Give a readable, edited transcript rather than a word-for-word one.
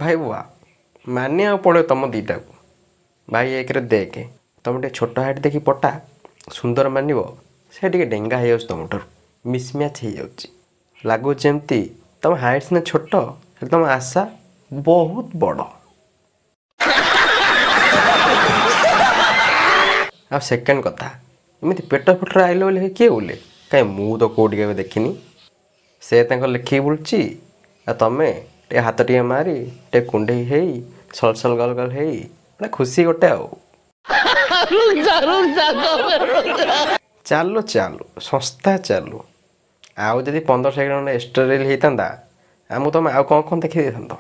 ଭାଇ ୱା, ମାନିବାକୁ ପଡ଼ିବ ତମ ଦୁଇଟାକୁ। ଭାଇ, ଏକରେ ଦେଖେ, ତମେ ଟିକେ ଛୋଟ ହାଇଟ୍ ଦେଖି ପଟା ସୁନ୍ଦର ମାନିବ, ସେ ଟିକେ ଡେଙ୍ଗା ହେଇଯାଉଛି ତମଠାରୁ, ମିସମ୍ୟାଚ୍ ହେଇଯାଉଛି। ଲାଗୁଛି ଯେମିତି ତମ ହାଇଟ୍ ସିନା ଛୋଟ, ହେଲେ ତମ ଆଶା ବହୁତ ବଡ଼। ଆଉ ସେକେଣ୍ଡ କଥା, ଏମିତି ପେଟ ଫେଟରେ ଆଇଲ ବୋଲି କିଏ ବୋଲେ? କାଇଁ, ମୁଁ ତ କେଉଁଠି କେବେ ଦେଖିନି। ସେ ତାଙ୍କ ଲେଖିକି ବୁଲୁଛି, ଆଉ ତମେ ଟିକେ ହାତ ଟିକେ ମାରି, ଟିକେ କୁଣ୍ଡେଇ ହେଇ, ସଲସଲ ଗଲ ଗଲ ହେଇ, ଗୋଟେ ଖୁସି ଗୋଟେ। ଆଉ ଚାଲୁ ଚାଲୁ ସଂସ୍ଥା ଚାଲୁ। ଆଉ ଯଦି 15 ସେକେଣ୍ଡ ଏକ୍ସଟ୍ରା ରିଲ୍ ହେଇଥାନ୍ତା, ଆଉ ମୁଁ ତମେ ଆଉ କ'ଣ କ'ଣ ଦେଖେଇ ଦେଇଥାନ୍ତ।